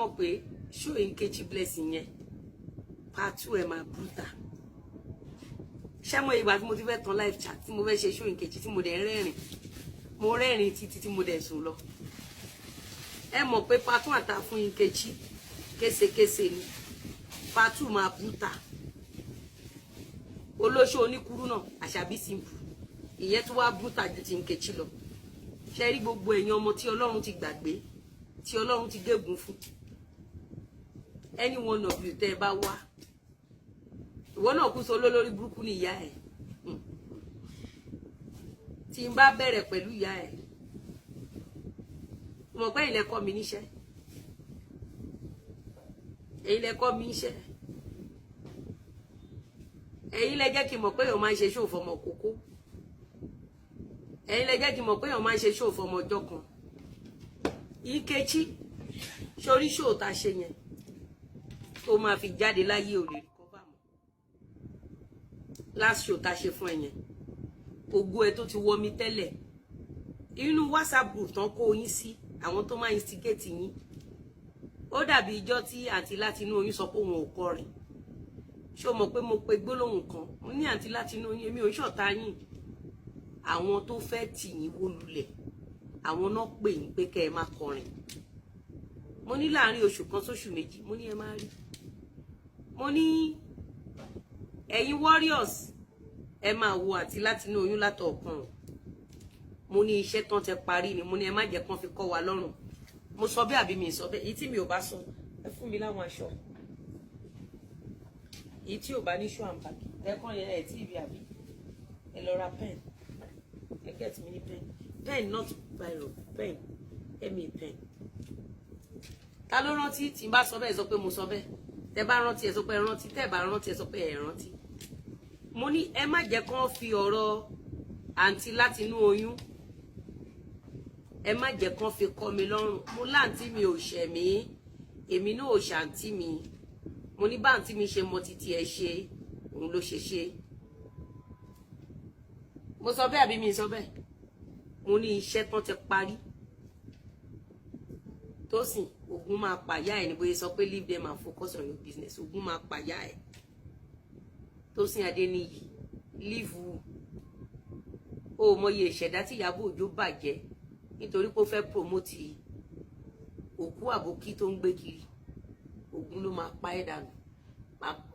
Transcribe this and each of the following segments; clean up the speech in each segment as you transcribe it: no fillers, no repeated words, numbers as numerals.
mọ̀ pé show Nkechi Blessing yẹn, part two ẹ̀ máa brutal. Ṣé mo ìgbà tí mo ti fẹ́ tan live chat tí mo fẹ́ ṣe show Nkechi, tí mo dẹ̀ ń rẹ́rìn, mo rẹ́rìn títí tí mo dẹ̀ sùn lọ. Ẹ mọ̀ pé part one àtà fún Nkechi késekése ni, part two máa brutal. Olóṣó oníkúrú náà, Àṣàbí Simple, ìyẹn tó wá brutal ju ti Nkechi lọ. Ṣe rí gbogbo ẹ̀yin ọmọ tí Ọlọ́run ti gbàgbé, tí Ọlọ́run ti gégùn fún, any one of you tẹ́ ẹ bá wá, ìwọ náà kú sọ olólórí burúkú ní ìyá ẹ. Tí n bá bẹ̀rẹ̀ pẹ̀lú ìyá ẹ, mọ̀ pé ilẹ̀ kọ́ mi níṣẹ́, èyí lẹ kọ́ mi níṣẹ́, ẹ̀yin lẹ jẹ́ kí n mọ̀ pé èèyàn máa ń ṣe ṣòfò ọmọ kókó, ẹ̀yin lẹ jẹ́ kí n mọ̀ pé èèyàn máa ń ṣe ṣòfò ọmọ ọjọ́ kan. Nkechi, sórí ṣòó tá a ṣe yẹn tó máa fi jáde láyé, ò lè rí cover mọ́. Last show tá a ṣe fún ẹ yẹn, ògo ẹ tó ti wọ mi tẹ́lẹ̀ inú WhatsApp group tán kó yín sí, àwọn tó máa instigate yín, ó dàbí ijọ́ tí àǹtí láti inú oyún sọ pé òun ò kọrin. Ṣé o mọ̀ pé mo pe gbólóhùn kan? Mo ní, "Àǹtí láti inú oyún, èmi ò ń ṣọ̀tá yín. Àwọn tó fẹ́ tì yín wó lulẹ̀, àwọn náà pè yín pé kẹ́ ẹ má kọrin." Mo ní láàrin oṣù kan sóṣù 2, mo ní ẹ má rí. Mo ní ẹ̀yin warriors, ẹ máa wo àti láti inú oyún látọ̀ ọ̀kan. Mo ní iṣẹ́ tán tẹ parí ni. Mo ní ẹ má jẹ́ kán fi kọ́ wa lọ́rùn. Mo sọ bẹ́ẹ̀ àbí mi sọ bẹ́ẹ̀? Èyí tí mi ò bá sọ, ẹ fún mi láwọn aṣọ. Èyí tí ò bá ní ṣó àǹbàkì tẹ́kàn yẹn, ẹ̀ tí ì rí àbí? Ẹ lọ ra pen, ẹ get mi ní pen, pen, not biro, pen, ẹ mi pen. Ta ló rántí? Tí n bá sọ bẹ́ẹ̀, sọ pé mo sọ bẹ́ẹ̀. Tẹ́ bá rántí, ẹ sọ pé ẹ rántí. Tẹ́ bá rántí, ẹ sọ pé ẹ rántí. Mo ní ẹ má jẹ́ kán fi ọ̀rọ̀ àǹtí láti inú oyún, ẹ má jẹ́ kán fi kọ́ mi lọ́rùn. Mo láǹtí mi ò ṣẹ̀ mí, èmi náà ò ṣàǹtí mi. Mo ní bá àǹtí mi ṣe mọ títí ẹ ṣe, òun ló ṣe ṣe. Mo sọ bẹ́ẹ̀ àbí mi sọ bẹ́ẹ̀? Mo ní iṣẹ́ tán ti parí. Tósìn, ogun máa pàyà ẹ ní bóyá sọ pé leave them and focus on your business. Ogun máa pàyà ẹ. Tósìn Adéníyì, leave o. Mọye ìṣẹ̀dá tí Ìyábọ̀ Òjó bàjẹ́ nítorí pé ó fẹ́ promote òkú àbókí tó ń gbé kiri. Ogun ló máa pa ẹ́ dànù.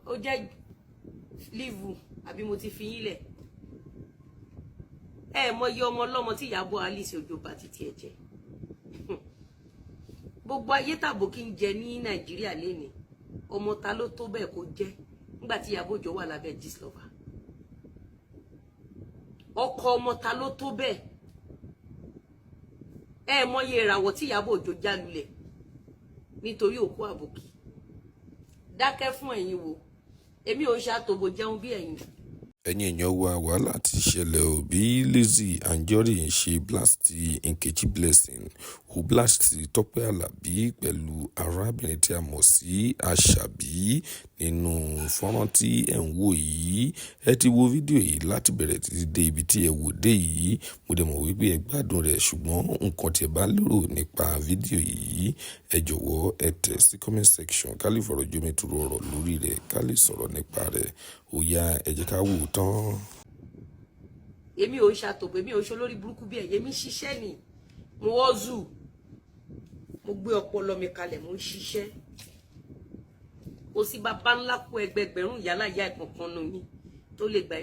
Ó jẹ́ leave àbí mo ti fi yín lẹ̀? Ẹ mọye ọmọ ọlọ́mọ tí Ìyábọ̀ Alice Òjó bá títí ẹ jẹ́. Gbogbo ayé tàbókí ń jẹ ní Nàìjíríà lénìí, ọmọ ta ló tó bẹ́ẹ̀ kó jẹ́ nígbà tí Ìyábọ̀ Òjó wà lábẹ́ Gistlover? Ọkọ ọmọ ta ló tó bẹ́ẹ̀? Ẹ mọye ìràwọ̀ tí Ìyábọ̀ Òjó já lulẹ̀ nítorí òkú àbòkí. Dákẹ́ fún ẹ̀yin wo, èmi ò ń ṣàtòbò jẹun bí ẹ̀yin. Ẹ̀yin èèyàn wa, wàhálà ti ṣẹlẹ̀ ò. Bí Lizzy Anjorin ṣe blast Nkechi Blessing, ó blast Tọ́pẹ́ Àlàbí pẹ̀lú arábìnrin tí a mọ̀ sí Àṣàbí nínú fọ́nrán tí ẹ̀ ń wò yìí. Ẹ ti wo fídíò yìí láti bẹ̀rẹ̀ títí dé ibi tí ẹ wò dé yìí. Mo dẹ̀ mọ̀ wípé ẹ gbádùn rẹ̀, ṣùgbọ́n nǹkan tí ẹ bá lérò nípa fídíò yìí, ẹ jọ̀wọ́ ẹ tẹ̀ sí comment section, ká lè fọ̀rọ̀ jomitoro ọ̀rọ̀ lórí rẹ̀, ká lè sọ̀rọ̀ nípa rẹ̀. Ó yá, ẹ jẹ́ ká wò ó tán. Èmi ò ń ṣàtòbò, èmi ò ń ṣe olórí burúkú bí ẹ̀yẹ. Mi ṣiṣẹ́ ni, mo hustle, mo gbé ọpọlọ mi kalẹ̀, mo ń ṣiṣẹ́. Kò sí bàbá ńlá kú ẹgbẹgbẹ̀rún ìyálà ìyá ìkankan nù yín tó lè gbà.